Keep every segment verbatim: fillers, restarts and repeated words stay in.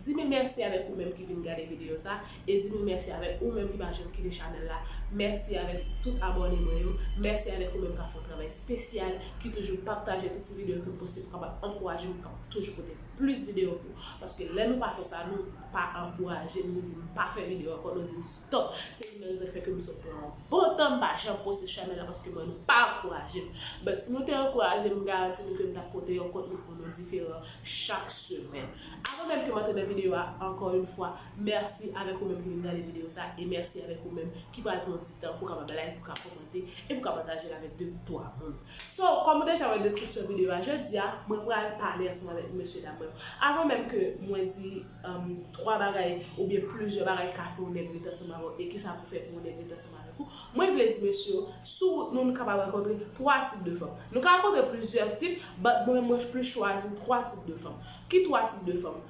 Di mil mèsi avèk ou menm ki vin gade videyo sa, e di mil mèsi avèk ou menm ki pa janm kite chanèl la. Mèsi avèk tout abòne mwen yo. Mèsi avèk ou menm k ap fè yon travay espesyal, ki toujou pataje tout ti videyo ke m poste pou kapab ankouraje m, pou kapab toujou pote plis videyo pou ou. Paske lè nou pa fè sa, nou pa ankouraje m, nou di m pa fè videyo ankò, nou di m stop. Se li menm ki fè ke m sot pran yon bon tan, m pa janm poste sou chanèl la paske mwen nou pa ankouraje m. But si nou te ankouraje m, m garanti nou ke m t ap pote yon kontni pou nou diferan chak semèn. Avan menm ke m antre nan videyo a, ankò yon fwa, mèsi avèk ou menm ki vin gade videyo sa, e mèsi avèk ou menm ki pral pran ti tan pou kapab like, pou ka kòmante, e pou ka pataje l avèk de, twa moun. So, kòm ou deja wè deskripsyon videyo a, jodi a, mwen pral pale ansanm avèk mesye dam mwen yo. Avan menm ke mwen di, um, twa bagay oubyen plizyè bagay ki ka fè yon nèg rete ansanm avè w, e kisa pou fè pou yon nèg rete ansanm avèk ou, mwen vle di mesye yo, sou wout nou, nou kapab rankontre twa tip de fanm. Nou ka rankontre plizyè tip, but mwen menm mwen plis chwazi twa tip de fanm. Ki twa tip de fanm?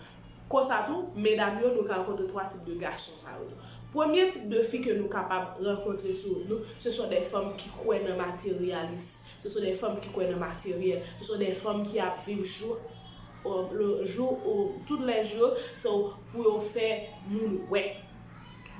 Konsa tou, medam yo, nou ka rankontre twa tip de gason sa yo tou. Premye tip de fi ke nou kapab rankontre sou wout nou, ce sont des femmes qui croient nan matérialisme. Ce sont des femmes qui croient nan materyèl. Ce sont des femmes qui ap viv jou, euh, le jour ou tous les jours, so, pou yo fè moun wè.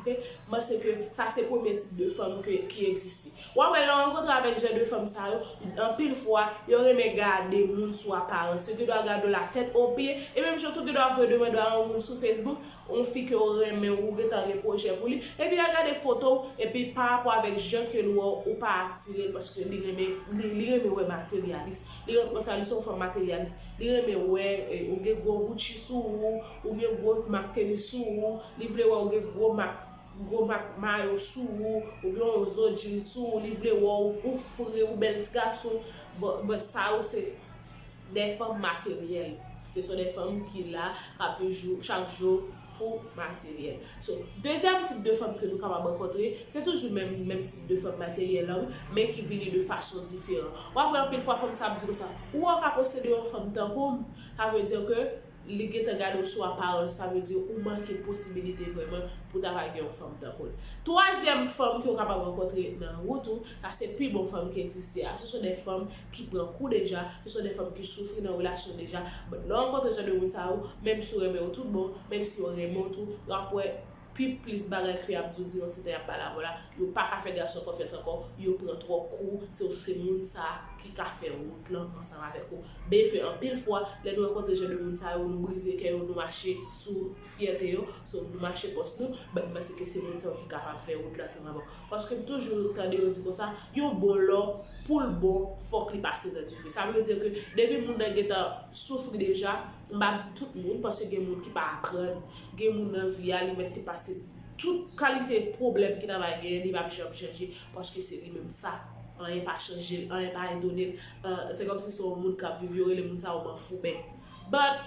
Ok? M panse ke sa se premye tip de fanm ke, ki egziste. W ap wè lè w rankontre avèk jan de fanm sa yo, anpil fwa, yo renmen gade moun sou aparans. Yo gendwa gade w la tèt o pye, e menm jan tou gendwa voye demann a yon moun sou Facebook, yon fi ke w renmen, ou gentan gen pwojè pou li, epi l al gade foto w, epi pa rapò avèk jan ke l wè w, ou pa atire l, paske li renmen, li, li renmen wè materyalis. Li renmen, konsa, li se yon fanm materyalis. Li renmen wè, eh, ou gen gwo Gucci sou ou, ou gen gwo mak tenis sou ou, li vle wè ou gen gwo mak gwo mak mayo sou ou, oubyen yon zo djin sou ou, li vle wè w, ou fre, ou bèl ti gason, but, but sa yo se des femmes matérielles. Ce sont des femmes ki la, k ap viv jou, chak jou pou materyèl. So, dezyèm tip de fanm ke nou kapab rankontre, se toujou menm, menm tip de fanm materyèl la, wi, men ki vini de fason diferan. W ap wè anpil fwa fanm sa ap di konsa, ou wè w ka posede yon fanm tankou m, sa vle di ke li gentan gade w sou aparans, sa vle di ou manke posibilite vrèman pou ta va gen yon fanm tankou l. Twazyèm fanm ke w kapab rankontre nan wout ou, sa se pi bon fanm ki egziste a. Ce sont des femmes qui pran kou deja, ce sont des femmes qui soufri nan relasyon deja. But lè w rankontre jan de moun sa yo, menm si w renmen yo tout bon, menm si yo renmen w tou, w ap wè pi plis bagay ke y ap di w, di yon ti tan y ap pale avè w la, yo pa ka fè gason konfyans ankò, yo pran twòp kou, se, se moun sa ki ka fè wout lan ansanm avèk ou. Byenke anpil fwa, lè nou rankontre jan de moun sa yo, nou brize kè yo, nou mache sou fyète yo, so, nou mache pòs nou, but m panse ke se moun sa yo ki kapab fè wout lan ansanm avè w. Paske m toujou tande yo di konsa, yon bon lò, pou l bon, fòk li pase nan dife. Sa vle di ke depi moun nan gentan soufri deja, m p ap di tout moun, paske gen moun ki pa aprann, gen moun nan vi a, li mèt te pase tout kalite pwoblèm ki ta va genyen, li p ap janm chanje, paske se li menm sa. Anyen pa chanje l, anyen pa etone l. Euh, se kòmsi se yon moun k ap viv, yo rele moun sa yo manfouben. But,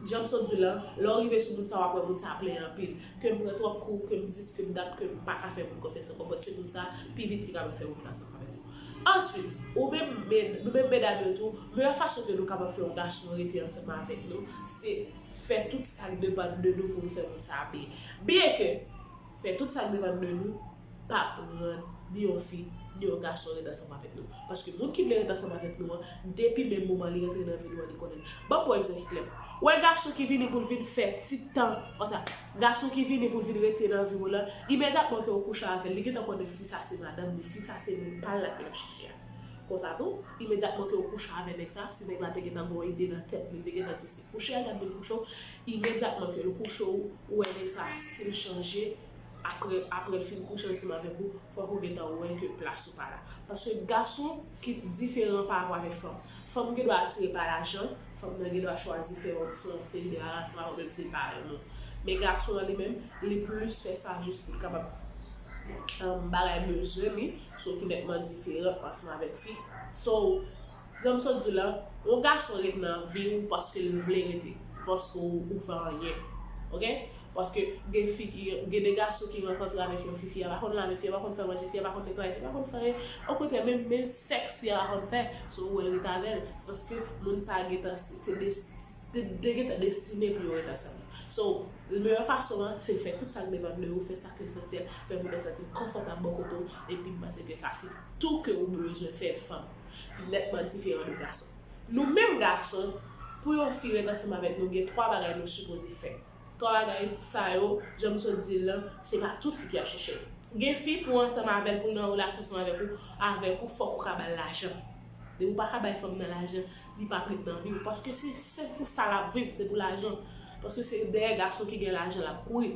jan m sot di w lan, lè w rive sou moun sa, w ap wè moun sa plenyen anpil. Ke m pran twòp kou, ke m dis, ke m dat, ke m pa ka fè moun konfyans ankò, but se moun sa, pi vit li kapab fè wout la ansanm avèk ou. Answit, ou menm, men, nou menm medam yo tou, meyè fason ke nou kapab fè yon gason rete ansanm avèk nou, se fè tout sa k depann de nou pou nou fè moun sa byen. Byenke, fè tout sa k depann de nou p ap rann ni yon fi, ni yon gason ret ansanm avèk nou. Paske moun ki vle ret ansanm avèk nou an, depi menm moman li rantre nan vi nou an, li konnen. Ban m pran egzanp ki klè. Ou wè gason ki vini pou l vin fè ti tan, konsa, gason ki vini pou l vin rete nan vi w lan, imedyatman ke w kouche avè l, li gentan konnen fi sa se madanm li, fi sa se moun pa l la ke l ap chèche a. Konsa tou, imedyatman ke w kouche avè nèg sa, si nèg la te gentan gen yon ide nan tèt li, li te gentan di se kouche a l t ap vin kouche w, imedyatman ke l kouche w, ou wè nèg sa stil chanje, apre, apre l fin kouche ansanm avèk ou, fòk ou gentan wè ke plas ou pa la. Paske gason ki diferan pa rapò avèk fanm. Fanm gendwa atire pa lajan, fanm nan gendwa chwazi fè yon, fè yon seri de bagay ansanm avè w, menm si l pa renmen w. Men gason an li menm, li plis fè sa jis pou l kapab, um, bagay bezwen li, so ki nètman diferan ansanm avèk fi. So, jan m sot di w lan, yon gason ret nan vi w paske l vle rete. Se paske w, ou fè anyen. Ok? Paske gen fi ki, gen de gason ki rankontre avèk yon fi, fi a pa konn lave, fi a pa konn fè manje, fi a pa konn netwaye, fi a pa konn fè anyen. Okontrè, menm, menm sèks fi a pa konn fè, se ou wè l ret avè l. Se paske moun sa a gentan, se, se de, de, de gentan destine pou yo ret ansanm. So, meyè fason an, se fè tout sa k depann de ou, fè sa k esansyèl, fè moun nan santi l konfòtab bò kote w, epi m panse ke sa se tou ke ou bezwen fè fanm. Nètman diferan de gason. Nou menm gason, Pou yon fi ret ansanm avèk nou, gen twa bagay nou sipoze fè. Twa bagay sa yo, jan m sot di l lan, se pa tout fi ki ap chèche l. Gen fi pou ansanm avè l, pou l nan relasyon ansanm avèk ou, avèk ou, fòk ou ka ba l lajan. Depi ou pa ka bay fanm nan lajan, li p ap ret nan vi w. Paske se, se pou sa l ap viv, se pou lajan. Paske se dèyè gason ki gen lajan l ap kouri.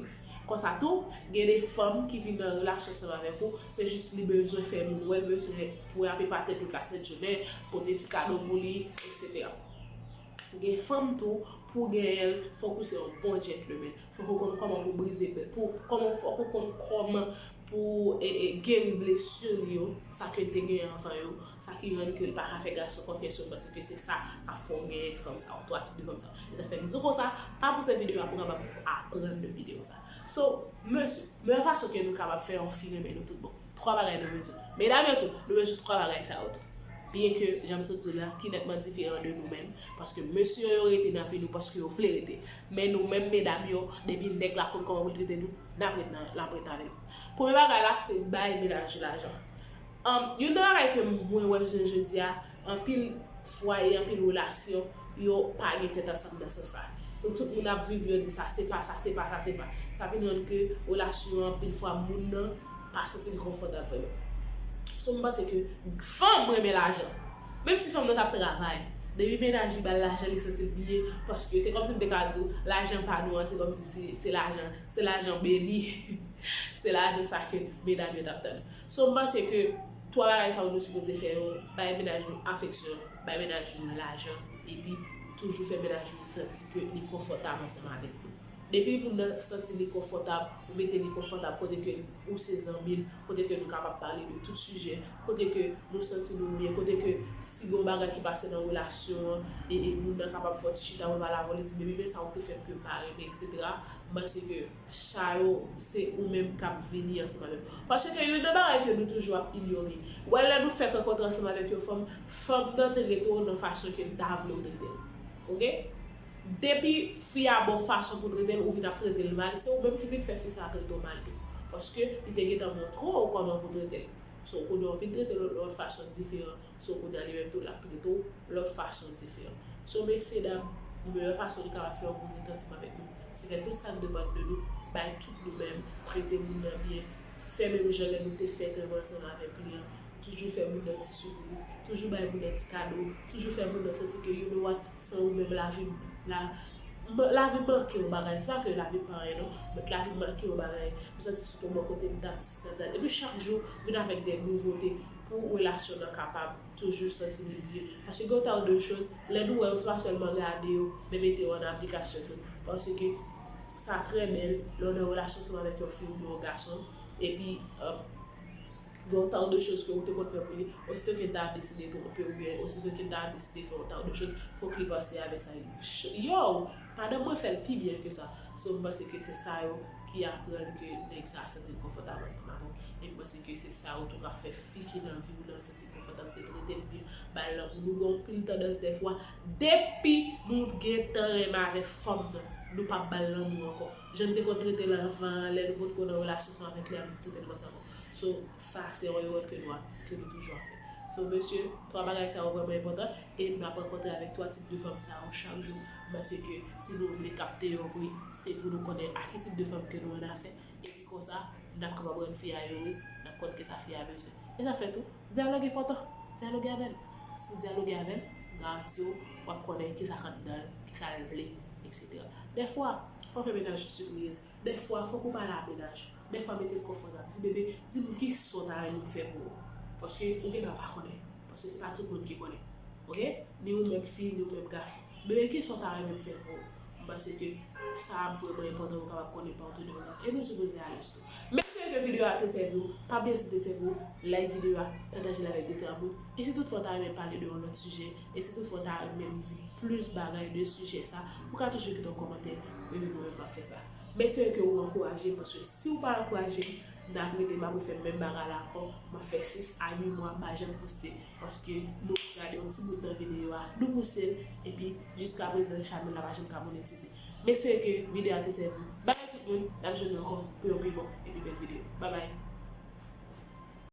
Konsa tou, gen de fanm ki vin nan relasyon ansanm avèk ou, se jis li bezwen fè moun wè, li bezwen pou y ap epate tout la sent jounen, pote ti kado pou li, etsetera. Gen fanm tou, pou w genyen l, fòk ou se yon bon gentleman. Fòk ou konn kòman pou brize, pou, kòman, fòk ou konn kòman pou, e, e, geri blesi li yo, sa ke l te genyen anvan yo, sa ki rann ke l pa ka fè gason konfyans yo, paske se sa k ap fè w genyen fanm sa yo, twa tip de fanm sa yo. E sa fè m di w konsa, pa pouse videyo a pou w kapab aprann de videyo sa. So, mesye, meyè fason ke nou kapab fè yon fi renmen nou tout bon. Twa bagay nou bezwen. Medam yo tou, nou bezwen twa bagay sa yo tou. Byenke, jan m sot di w la, ki nètman diferan de nou menm, paske mesye yo rete nan vi nou paske yo vle rete. Men nou menm medam yo, depi nèg la konn kòman pou l trete nou, n ap ret nan, l ap ret avè nou. Premye bagay la, se bay mennaj ou lajan. Um, youn nan bagay ke mwen wè jounen jodi a, anpil fwaye, anpil relasyon, yo pa gen tèt ansanm nan sans sa. Yo tout moun ap viv, yo di sa se pa sa, se pa sa, se pa. Sa vin rann ke relasyon an, anpil fwa, moun nan pa santi l konfòtab vrèman. So, m panse ke fanm renmen lajan. Menm si fanm nan t ap travay, depi mennaj li ba l lajan, li santi l byen, paske se kòmsi m te ka di w, lajan pa nou an, se kòmsi se, se lajan, se lajan beni, se lajan sa ke medam yo t ap tann. So, m panse ke twa bagay sa yo nou sipoze fè yo, bay mennaj nou afeksyon, bay mennaj nou lajan, epi toujou fè mennaj nou santi ke li konfòtab ansanm avèk nou. Depi moun nan santi li konfòtab, ou mete li konfòtab kote ke ou se zanmi l, kote ke nou kapab pale de tout sijè, kote ke nou santi nou byen, kote ke si gen yon bagay ki pase nan relasyon an, e, e moun nan kapab fè yon ti chita pou l pale avè w, li di, "Baby, men sa ou te fè m ke m pa renmen, etsetera" M panse ke sa yo, se ou menm k ap vini ansanm avè m. Paske youn nan bagay ke nou toujou ap inyore. Wè lè nou fèk rankontre ansanm avèk yon fanm, fanm nan trete w nan fason ke l ta vle w trete l. Oke? Depi fi a ba w fason pou trete l, ou vin ap trete l mal, se ou menm ki vin fè fi sa a trete w mal tou. Paske li te gentan montre w kòman pou trete l. So, kounye a w vin trete l yon lòt fason diferan. So, kounye a li menm tou, l ap trete w lòt fason diferan. So, mesye dam, meyè fason nou kapab fè yon moun rete ansanm avèk nou, se fè tout sa k depann de nou, bay tout nou menm, trete moun nan byen, fè menm jan lè nou te fèk renmen ansanm avèk li an, toujou fè moun nan ti sipriz, toujou bay moun nan ti kado, toujou fè moun nan santi ke, you know what, san ou menm lavi m, la, m, lavi m manke yon bagay, se pa ke lavi m pa anyen non, but lavi m manke yon bagay, m santi sou yon bò kote m t ap distant, epi chak jou vin avèk de nouvote pou relasyon nan kapab toujou santi li byen. Paske gen yon tas de choz, lè nou wè yo, se pa sèlman gade yo, men mete yo an aplikasyon tou. Paske sa trè bèl lè w nan relasyon ansanm avèk yon fi oubyen yon gason, epi, um, gen yon tas de choz ke ou te konn fè pou li, osito ke l ta deside twonpe w, oubyen osito ke l ta deside fè yon tas de choz, fòk li panse avèk sa. Yo, madanm mwen fè l pi byen ke sa. So, m panse ke se sa yo ki aprann ke nèg sa a santi l konfòtab ansanm avè w. E m panse ke se sa yo tou k ap fè fi ki nan vi w nan santi l konfòtab, se trete l byen, ba l lanmou. Nou gen yon pil tandans dèfwa, depi nou gentan renmen avèk fanm nan, nou p ap ba l lanmou ankò. Jan n te konn trete l anvan an, lè nou potko nan relasyon ansanm avèk li a, nou p trete l konsa ankò. So, sa se yon erè ke nou ap, ke nou toujou ap fè. So, mesye, twa bagay sa yo vrèman enpòtan e n ap rankontre avèk twa tip de fanm sa yo chak jou. M panse ke si nou vle kapte yo vre, se pou nou konnen a ki tip de fanm ke nou annafè. Epi konsa, n ap kapab rann fi a erez, n ap konn kisa fi a bezwen. E sa fè tou, dyaloge enpòtan. Dyaloge avè l. Si w dyaloge avè l, m garanti w, w ap konnen kisa k anndan l, kisa l vle, etsetera. Dèfwa, fò w fè mennaj ou sipriz. Dèfwa, fòk ou pale a mennaj ou. Dèfwa, mete l konfòtab. Di, "Bebe, di m kisa w ta renmen m fè pou ou." Paske ou gentan pa konnen. Paske se pa tout moun ki konnen. Oke? Ni ou menm fi, ni ou menm gason. "Bebe, kisa w ta renmen m fè pou ou?" M panse ke sa ap vrèman enpòtan pou w kapab konnen patnè w lan. E nou sipoze alèz tou. M espere ke videyo a te sèvi w. Pa bliye si l te sèvi w, like videyo a, pataje l avèk de twa moun. E si toutfwa w ta renmen pale de yon lòt sijè, e si toutfwa w ta renmen m di plis bagay de sijè sa, ou ka toujou kite yon kòmantè, epi mwen menm m ap fè sa. M espere ke ou ankouraje m, paske si ou pa ankouraje m, n ap rete, m ap refè menm bagay la ankò, m ap fè sis a uit mwa, m pa janm poste, paske nou gade yon ti bout nan videyo a, nou pouse l, epi jiskaprezan chanèl la pa janm ka monetize. M espere ke videyo a te sèvi w. Bye tout moun, n ap jwenn ankò pou yon pi bon epi bèl videyo. Bye bye.